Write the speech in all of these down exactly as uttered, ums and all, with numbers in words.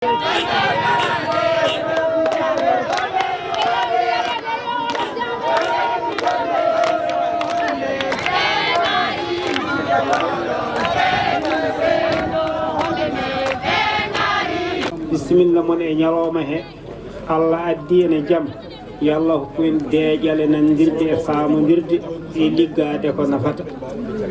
Bisimilla mon e ñalawma he. Allah addi en e jam. Yo Allah hokku en deeƴal e nanndirde e faamondirde e liggaade ko nafata.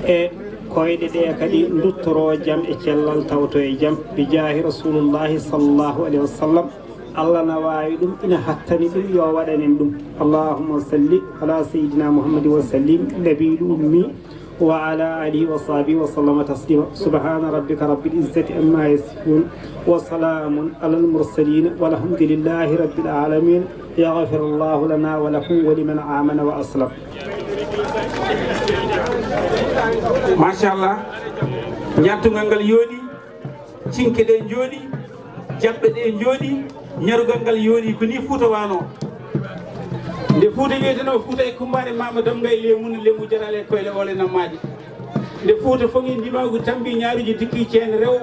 E koyɗe ɗe kadi nduttoroo jam e cellal, tawto e jam. Bi jaahi Rasulullahi sallallahu alaihi wasallam. Allah na waawi ɗum, ina hattani ɗum, yo waɗan en ɗum. Allahumma salli ala sayyidina Muhammadin wa sallim, nabiyil ummi. Wa ala alihi wa sahbihi wa sallama taslima. Subhana rabbika rabbil izzati amma yasifun. Wa salamun alal mursalin. Walhamdulillahi rabbil alamin. Yaghfirullahu lana wa lakum wa liman amana wa aslam. Machallah. Ñattugal ngal yooɗi. Cinke ɗe njooɗi, jaɓɓe ɗe njooɗi, ñarugal ngal yooɗi. Ko ni Fuuta waano. Nde Fuuta wiyeteno Fuuta e Kumbaare, Maama Damga e Leemun, Leemu Jaraale e Koyle Oole Nammaaje. Nde Fuuta foŋi ndimaagu, tambi ñaaruuji, tikki ceene rewo.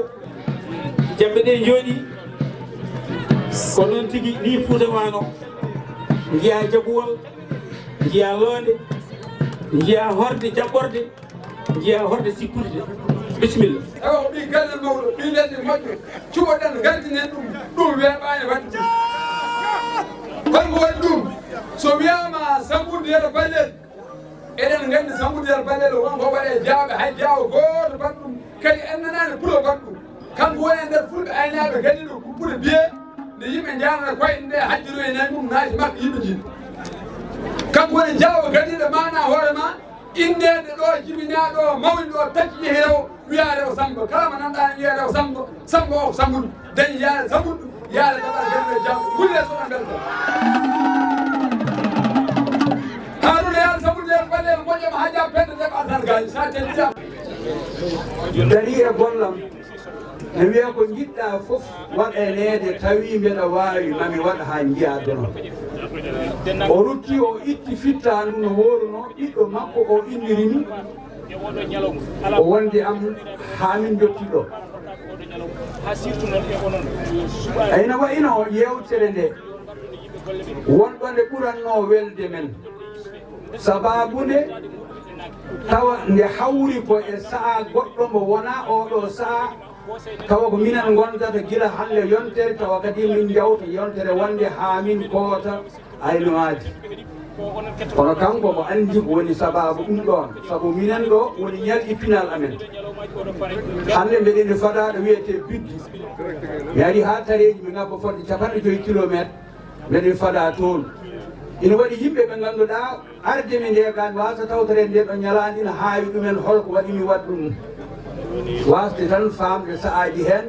Jaɓɓe ɗe njooɗi. Ko noon tigi ni Fuuta waano. Njiyaa jaɓuwol, njiyaa loonde, njiyaa horde jaɓɓorde. Njiyaa horde sikkude. Bisimilla. Tawa ko ɓii galle mawɗo, ɓii leydi moƴƴo, cuɓoɗen, ngardinen ɗum, ɗum weeɓaani waɗde. Holko waɗi ɗum? So wiyaama Sambudu Yero Balel, eɗen nganndi Sambudu Yero Balel won ko waɗe jaaɓe, hay jaawo gooto baɗ ɗum, kadi en nanaani pulo baɗ ɗum. Kanko woni e nder fulɓe aynaaɓe gadiiɗo ɓuri biye, nde yimɓe njaarata koye nde hajjiro e nayi mum naati makko yimɓe jiiɗi. Kanko woni jaawo gadiiɗo maana hoore ma, innde nde ɗo jibinaa ɗo mawni ɗo tacci yehi rewo, wiyaa rewo Samba. Kala mo nanɗaa ne wiyaa rewo Samba, Samba o ko Sambudu. Dañi yaade Sambudu, yaade Dabal Gerde Jam, ngulle so on mbelta. Haruna yaade Sambudu, yaade Balel, moƴƴo ma haa jam, Penda Debbo Alsan Gaaji, sa ten jam. Dari e gollam. Mi wiya ko njiɗɗaa fof waɗaneede, tawi mbeɗa waawi, mami waɗ haa njiyaa dono. O rutti, o itti fittaandu no woorunoo, ɓiɗɗo makko o inndirimi, o wondi am haa min njotti ɗo. Ina wayno yeewtere nde, wonɗo nde ɓurannoo welde men. Sabaabu nde, tawa nde hawri ko e sa'a goɗɗo mbo wonaa oo ɗoo sa'a, tawa ko minen ngondata gila hannde yontere, tawa kadi min njawta yontere wonde haa min koota aynaaji. Kono kanko mo anndi ko woni sabaabu ɗum ɗoon, sabu minen ɗo woni ñalɗi pinal amen. Hannde mbeɗen e fadaa ɗo wiyetee Biddi. Mi ari haa Tareeji, mi ngabba fodde capanɗe joy kilomeeter. Mbeɗen fadaa toon. Ina waɗi yimɓe ɓe ngannduɗaa arde mi nde, gaan waasa tawtoreede ndee ɗoo ñalaande, ina haawi ɗumen hol ko waɗi mi waɗ ɗum. Waasde tan faamde sa'aaji heen,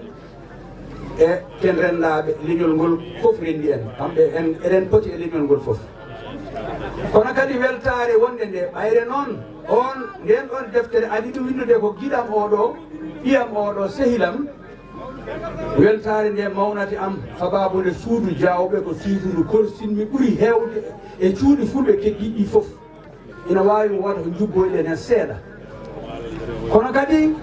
e ken renndaaɓe, leñol ngol fof renndi en. Kamɓe en, eɗen poti e leñol ngol fof. Kono kadi weltaare wonde nde, ɓayre noon, oon, ndeen ɗoon deftere aɗa yiɗi winndude ko giɗam oo ɗoo, ɓiyam oo ɗoo, sehilam, weltaare nde mawnata am, sabaabu nde suudu Jaawɓe ko suudu ndu korsinmi ɓuri heewde e cuuɗi fulɓe keddiiɗi ɗi fof. Ina waawi mi wota ko njubboyɗen heen seeɗa. Kono kadi,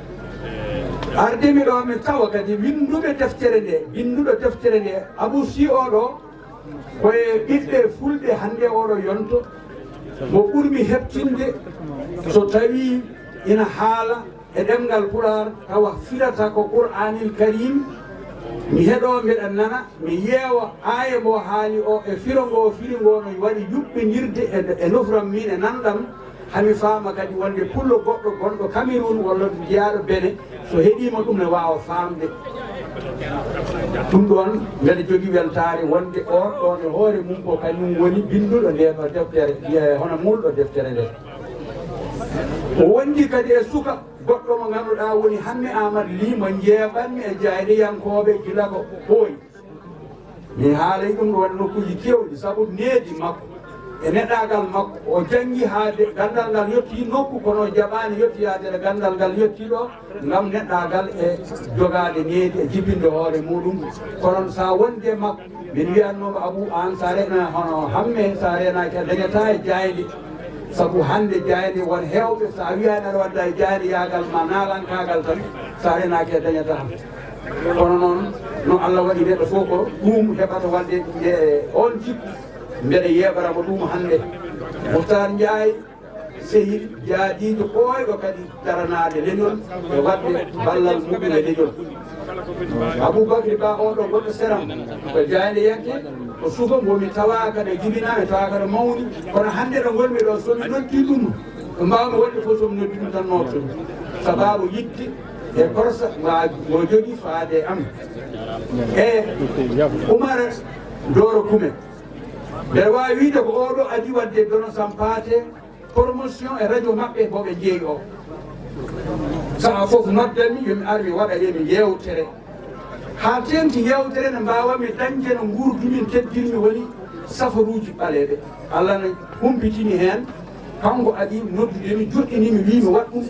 ardimi ɗo mi tawa kadi winnduɓe deftere nde, winnduɗo deftere nde, Abuu Sih oo ɗoo, ko e ɓiɓɓe fulɓe hannde oo ɗoo yonto, mo ɓurmi heɓtinde so tawii ina haala e ɗemngal Pulaar, tawa firata ko Qur'aanil Kariim. Mi heɗoo, mbeɗa nana, mi ƴeewa aaya mbo haali o e firo ngo firi ngo no waɗi yuɓɓinirde e, e nofram min e nanɗam, hami faama kadi wonde pullo goɗɗo gonɗo Cameroun walla jeyaaɗo Benin, so heɗiima ɗum ne waawa faamde. Ɗum ɗoon mbeɗa jogii weltaare wonde oon ɗoon e hoore mum ko kañum woni binnduɗo ndee ɗoo deftere, e hono muulɗo deftere nde. O wondi kadi e suka goɗɗo mo ngannduɗaa woni Hammet Aamadu Lih, mo njeeɓanmi e jaaydeyankooɓe gila ko ɓooyi. Mi haalay ɗum ɗo waɗi nokkuuji keewɗi, sabu needi makko e neɗɗaagal makko. O janngi haa de, ganndal ngal yottii nokku, kono o jaɓaani yottoyaade nde ganndal ngal yottii ɗo, ngam neɗɗaagal e jogaade needi e jibinde hoore muuɗum. Kono so a wondi e makko, min wiyatnoo mo, Abuu, aan so a reenaaki hono Hamme, so a reenaaki a dañataa e jaaynde. Sabu hannde jaaynde won heewɓe, so a wiyaani aɗa wadda e jaaynde yaagal ma naalankaagal tan, so a reenaaki a dañataa. Kono noon, no Allah waɗi neɗɗo fof ko ɗum heɓata waɗde e oon jikku, mbeɗa yeeɓara mo ɗum hannde. Muktar Njaay, Sehil jaadiijo ɓooyɗo kadi daranaade leñol e waɗde ballal muɗum e leñol. Aboubacry Ba, oɗo gonɗo seram, ko jaayndeyanke, ko suka mbomi tawa kada jibina, mi tawa kada mawni, kono hannde ɗo ngonmi ɗo, so mi noddi ɗum, ko mbaawmi waɗde fof, so mi noddi ɗum tan nootto. Sababu yiɗde e korsa ma mo jogii faade e am. E Umar Doro Kume. Mbeɗa waawi wiyde ko oɗo adii waɗde Dono Sampaate promotion e radio maɓɓe mo ɓe jeeyi o. Sahaa fof noddanmi, yo mi ar mi waɗa e mi yeewtere. Haa teeŋti yeewtere nde mbaawatmi dañde no nguurdumin teddinmi woni safaruuji ɓaleeɓe. Allah no humpitini heen, kanko adii noddude mi, joɗɗini mi, wii mi waɗ ɗum,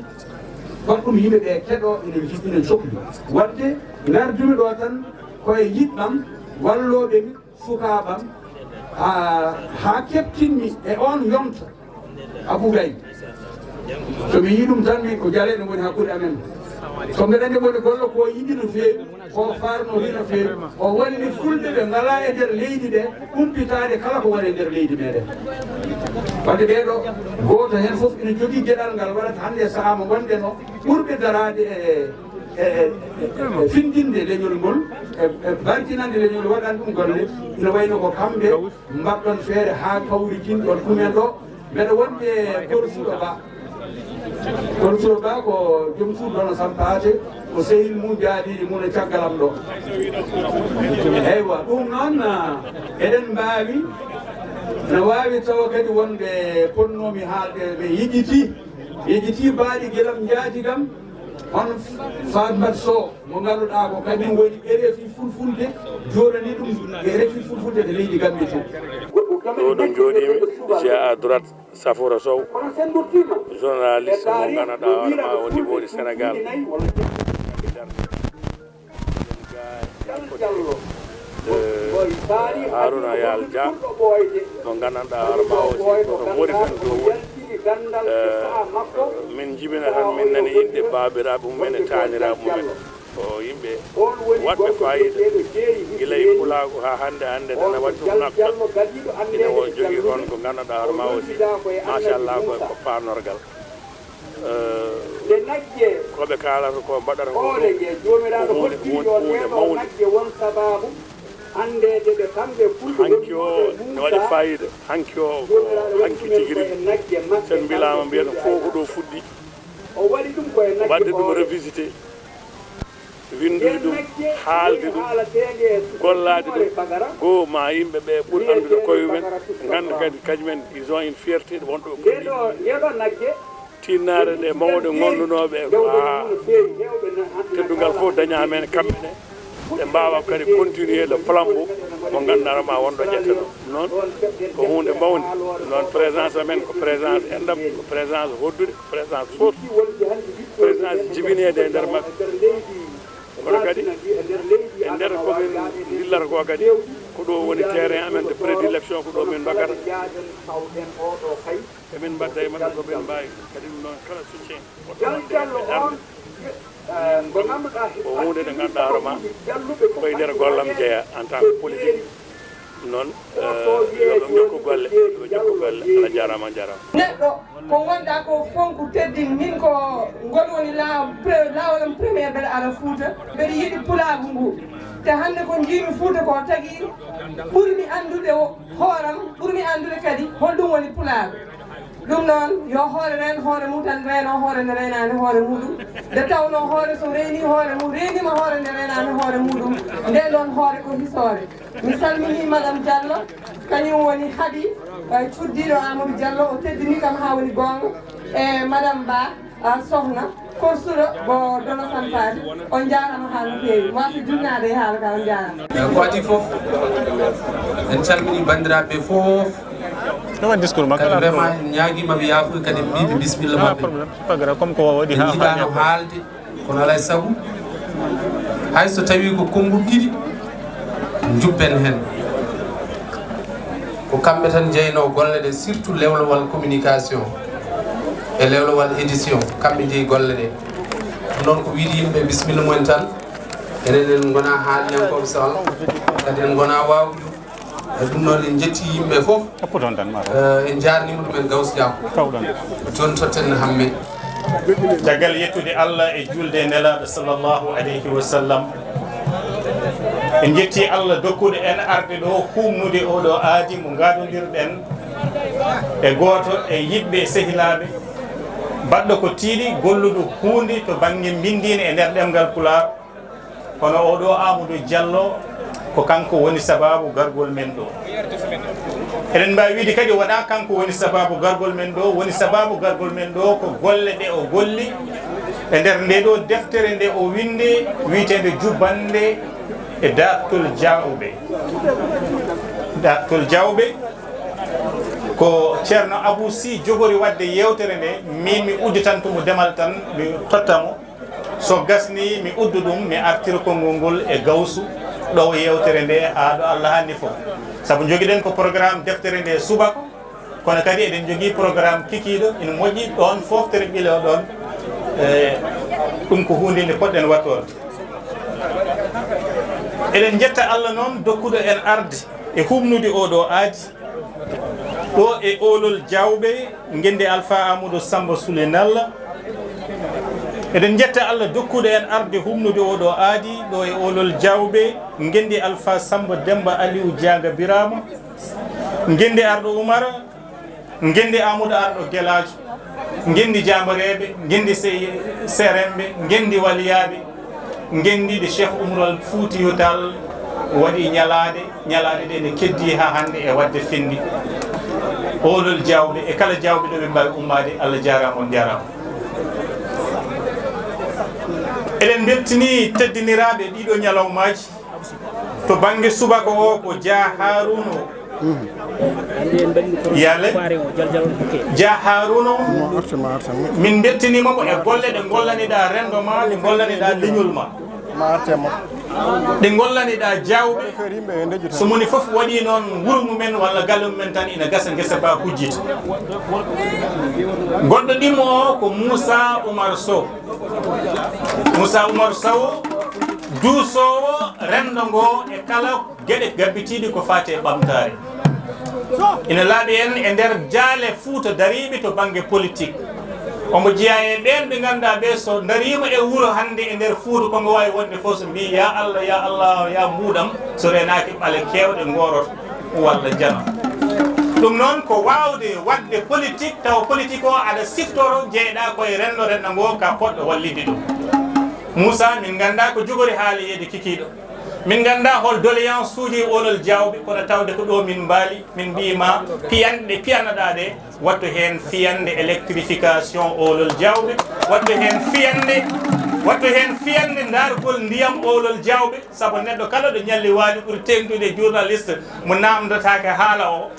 waɗ ɗum yimɓe ɓe keɗoo, ina nji-, ina cokli. Waɗde ngardumi ɗo tan ko e yiɗɓam, wallooɓe mi, sukaaɓam, haa, haa keɓtinmi e oon yonta. Abou Gaye, so mi yii ɗum tan, mi ko jaleeɗe ngoni hakkunde amen. So mbeɗa anndi woni golle ko yiɗi no feewi, ko farno ri no feewi. O walli fulɓe ɓe ngalaa e nder leydi ɓe, humpitaade kala ko woni e nder leydi meɗen. Wadde ɓeeɗo, gooto heen fof ina jogii geɗal ngal waɗata hannde e sahaa mo ngonɗen o, ɓurɓe daraade e, e, e, e, e findinde leñol ngol, e, e barkinande leñol, waɗan ɗum golle. Ina wayno ko kamɓe mbaɗɗon feere haa kawritinɗon ɗumen ɗo. Mbeɗa wonde Korsuɗo Ba. Korsuɗo Ba ko joom suudu Dono Sampaate, ko sehil mum jaadiiɗi mum e caggal am ɗo. Eywa, ɗum noon, ah, eɗen mbaawi, no waawi tawa kadi wonɓe potnoomi haalde, ɓe yeƴitii, yeƴitii baaɗi gilam njaati kam, hono Fatmat Sow. Mo ngannduɗaa ko kañum woni R F I Fulfulde, joɗani ɗum R F I Fulfulde to leydi Gambie to. Ɗo ɗo jooɗiimi, j'ai à droite Safura Sow, journaliste mo ngannduɗaa hoore ma au niveau du Sénégal. Euh, Haruna Yal Dia, mo ngannduɗaa hoore ma aussi ko to Mauritanie to woni. Euh, min jibina tan, min nani inɗe baabiraaɓe mum en e taaniraaɓe mum en. Ko yimɓe waɗɓe faayiida, gila e pulaagu haa hannde, hannde nana waɗi ɗum nafta. Ina wo-, jogii toon ko ngannduɗaa hoore ma aussi, machallah, ko, ko paamnorgal. Eh, ko ɓe kaalata, ko mbaɗata ko ɗo, ko huunde, huunde, huunde mawnde. Hanki o ne waɗi faayiida, hanki o ko hanki tigi rigi. So en mbilaama, mbiyata fof ko ɗo fuɗɗi. Waɗde ɗum revisité. Winndude ɗum, haalde ɗum, gollaade ɗum, goo ma yimɓe ɓe ɓuri anndude koye mumen, ngannda kadi kañumen, ils ont une fierté wonɓe ɓe puɗɗi. Tinnaare ɗe mawɓe ngondunooɓe ko haa teddungal fof daña heen kamɓe ne, ɓe mbaawa kadi continuer le flambeau mo ngannduɗaa ma wonɗo ƴetteno. Noon ko huunde mawnde. Noon présence amen ko présence enɗam, ko présence hoɗdude, ko présence sootdu, présence jibineede e nder maɓɓe. Kono kadi, e nder ko min ndillata ko kadi, ko ɗo woni terrain amen de prédilection, ko ɗo min mbaggata. Emin mbadda e maɓɓe ko min mbaawi. Kadi ɗum noon, kala soutien, ko huunde nde ngannduɗaa hoore ma, ko e nder gollam jeya en tant que politique. Noon, eh, yo ɓe njokku golle, yo ɓe njokku golle. Allah jaaraama, on njaaraama. Neɗɗo, ko ngonɗaa ko fof ko teddin. Min ko ngol woni laaw-, pre-, laawol am premier mbeɗa ara Fuuta. Mbeɗa yiɗi pulaagu ngu. Te hannde ko njiimi Fuuta ko tagi ɓurmi anndude o-, hooram, ɓurmi anndude kadi holɗum woni pulaagu. Ɗum noon, yo hoore reen hoore mum tan, reeno hoore nde reenaani hoore muɗum. Nde tawnoo hoore so reeni hoore mum, reenima hoore nde reenaani hoore muɗum, nde ɗon hoore ko hisoore. Mi salmini Madame Diallo, kañum woni Habi, eh, cuddiiɗo Amadou Diallo, o teddini kam haa woni goonga. E Madame Ba, a sohna, korsuɗo mo Dono Sampaate, on njaaraama haa no feewi. Mi waasa junnaade e haala ka, on njaaraama. Eh, ko adii fof, en calmini banndiraaɓe fof. No waɗi discours makko, kadi ala vraiment problème. En ñaagiima ɓe yaafuya, kadi en mbiiɓe bisimilla maɓɓe. Ala problème, c'est pas grave, comme ko waɗi en haa, njiɗaano haa haalde. Kono alaa e sago, hay so tawii ko konnguɗi ɗiɗi, njubben heen. Ko kamɓe tan njeynoo golle ɗe, surtout lewlowal communication e lewlowal édition, kamɓe njeyi golle ɗe. Ɗum noon ko wiyde yimɓe bisimilla mumen tan, Enen en ngona haaliyankooɓe so Allah, kadi en ngona waawɓe ɗum. E ɗum noon, en njetti yimɓe fof. Tappuɗon tan, ma taw. Eh, en njaarniima ɗum en Gawsi Jaaw. Tawɗon. Jooni totten Hamme. Caggal yettude Allah e juulde e Nelaaɗo sallallahu alayhi wa sallam, en njetti Allah dokkuɗo en arde ɗo humnude oɗo aadi mo ngaadondirɗen e gooto e yiɗɓe e sehilaaɓe, baɗɗo ko tiiɗi, golluɗo huunde to bannge mbinndiin e nder ɗemngal Pulaar, kono oɗo Amadou Diallo ko kanko woni sabaabu gargol men ɗo. Eɗen mbaawi wiide kadi wonaa kanko woni sabaabu gargol men ɗo, woni sabaabu gargol men ɗo ko golle ɗe o golli e nder nde ɗo deftere nde o winndi wiyeteende Jubbannde e Daartol Jaawɓe. Daartol Jaawɓe ko Ceerno Abuu Sih jogori waɗde yeewtere nde, miin mi udditanto mo demal tan, mi totta mo. So gasnii, mi udda ɗum, mi artira konngol ngol e Gawsu, ɗo yeewtere nde haa ɗo Allah hanni fof. Sabu njogiɗen ko programme deftere nde subaka, kono kadi eɗen njogii programme kikiiɗo, ina moƴƴi ɗoon fof tere ɓilo ɗoon. E ɗum ko huunde nde poɗɗen waɗtoon. Eɗen njetta Allah noon dokkuɗo en arde e humnude oɗo aadi, ɗo e Oolol Jaawɓe, ngenndi Alfa Amadou Samba Sule Nalla. Eɗen njetta Allah dokkuɗo en arde humnude oɗo aadi, ɗo e Oolol Jaawɓe, ngenndi Alfa Samba Demba Aliou Jaaga Biraama, ngenndi Arɗo Umar, ngenndi Amadou Arɗo Gelaajo, ngenndi Jaambareeɓe, ngenndi Se-, Seeremɓe, ngenndi Waliyaaɓe, ngenndiiɗo Cheikh Oumarul Foutiyou Tall waɗi ñalaaɗe, ñalaaɗe ɗe ne keddii haa hannde e waɗde fenndi. Oolol Jaawɓe e kala Jaawɓe ɗo ɓe mbaawi ummaade, Allah jaaraama, on njaaraama. Eɗen mbeltini teddiniraaɓe ɗiɗo ñalawmaaji. To bannge subaka o ko Dia Harouna o. Yale. Dia Harouna o. Min mbeltiniima mo e golle ɗe ngollaniɗaa renndo ma, ɗe ngollaniɗaa leñol ma, ɗe ngollaniɗaa Jaawɓe. So moni fof waɗi noon wuro mumen walla galle mumen tan, ina gasa ngesa ba hujjita. Goɗɗo ɗimmo o ko Moussa Oumar Sow. Moussa Oumar Sow, duusoowo renndo ngo e kala geɗe gabbitiiɗe ko faati e ɓamtaare. Ina laaɓi en e nder jaale Fuuta dariiɓe to bannge politik. Omo jeyaa e ɓeen ɓe ngannduɗaa ɓe, so ndariima e wuro hannde e nder Fuuta, ko ngo waawi wonde fof, so mbii, "Ya Allah, ya Allah, ya mbuuɗam," so reenaaki ɓale keewɗe ngooroto walla njana. Ɗum noon ko waawde waɗde politik, tawa politik o aɗa siftoro, jeeyɗaa ko e renndo, renndo ngo ka poɗɗo wallitde ɗum. Moussa, min nganndaa ko jogori haaliyeede kikiiɗo. Min nganndaa hol doléance uji Oolol Jaawɓe, kono tawde ko ɗo min mbaali, min mbii ma piyanɗe piyanoɗaa ɗe, wattu heen fiyande électrification Oolol Jaawɓe, wattu heen fiyande, wattu heen fiyande ndaargol ndiyam Oolol Jaawɓe, sabu neɗɗo kala ɗo ñalli waali ɓuri teeŋtude e journaliste mo naamndotaake haala o.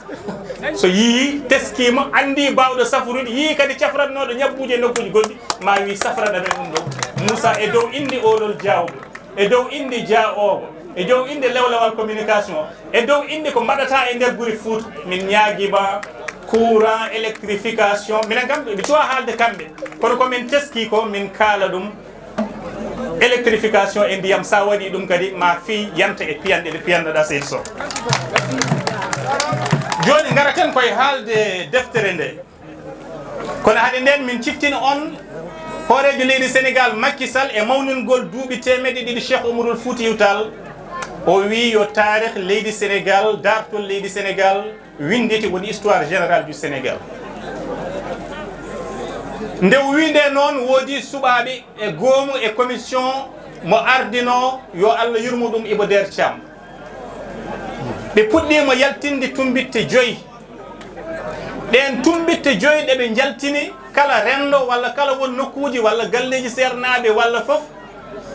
So yii, teskiima, anndi baawɗo safrude, yii kadi cafratnooɗo ñabbuuje e nokkuuji goɗɗi, ma wii safrana men ɗum ɗo. Moussa, e dow innde Oolol Jaawɓe, e dow innde Dia Ogo, e dow innde lewlewal communication, e dow innde ko mbaɗata e nder gure Fuuta, min ñaagiima courant, électrification. Minen kam, mi cuwa haalde kamɓe, kono ko min teskii ko, min kaala ɗum. Électrification e ndiyam, sa waɗi ɗum kadi, ma fii yanta e piyanɗe ɗe piyannoɗaa, Seydi Sow. Jooni, ngaraten koye haalde deftere nde. Kono hade nden, min ciftina on hooreejo leydi Sénégal, Macky Sall, e mawningol duuɓi teemedde ɗiɗi Cheikh Oumarul Foutiyou Tall. O wii yo taarikh leydi Sénégal, daartol leydi Sénégal, winnditi, woni histoire générale du Sénégal. Nde o wii nde noon, woodi suɓaaɓe e goomu e commission mo ardinoo, yo Allah yurmo ɗum, Iba Der Thiam. Ɓe puɗɗiima yaltinde tumbitte joyi. Ɗeen tumbitte joyi ɗe ɓe njaltini, kala renndo walla kala won nokkuuji walla galleeji seernaaɓe walla fof,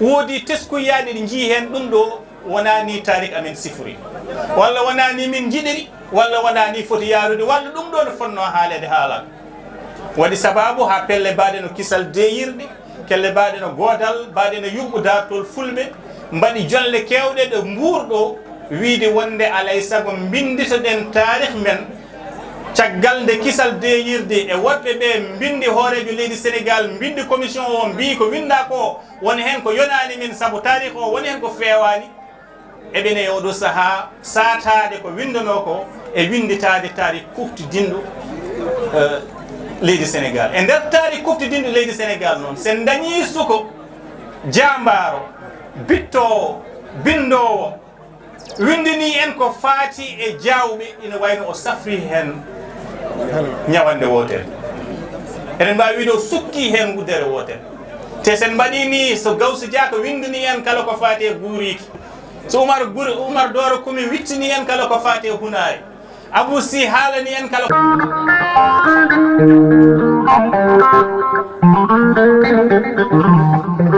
woodi teskuyaaɗe ɗe njii heen ɗum ɗo. Wonaa ni tarik amen sifori, walla wonaa ni min njiɗiri, walla wonaa ni foti yaarude, walla ɗum ɗo no fotnoo haaleede haalaaka. Waɗi sabaabu haa pelle baaɗe no kisal deeyirɗe, kelle baaɗe no goodal, baaɗe no yuɓɓu daartol fulɓe, mbaɗi jonle keewɗe ɗo mbuurɗo wiyde wonde alay sago mbinnditoɗen taarikh men, Caggal nde kisal deeyirde e woɗɓe ɓe mbinndi hooreejo leydi Senegaal, mbinndi commission o, mbii ko winndaa ko woni heen ko yonaani min, sabu taarikh o woni heen ko feewaani. Eɓene e oɗo sahaa saataade ko winndanoo ko e winnditaade taarikh kuftidinɗo, eh, leydi Senegaal. E nder taarikh kuftidinɗo leydi Senegaal noon, sen ndañii suko jaambaaro, bittoowo, binndoowo, winndinii en ko faati e jaawɓe, ina wayno o safri heen ñawannde wootere. Eɗen mbaawi wiide o sukki heen wuddere wootere. Te sen mbaɗii nii, so Gawsu Jaaka winndinii en kala ko faati e guuriiki, so Umar Guri, Umar Dooro Kumi wittinii en kala ko faati e hunaare, Abuu Sih haalanii en kala ko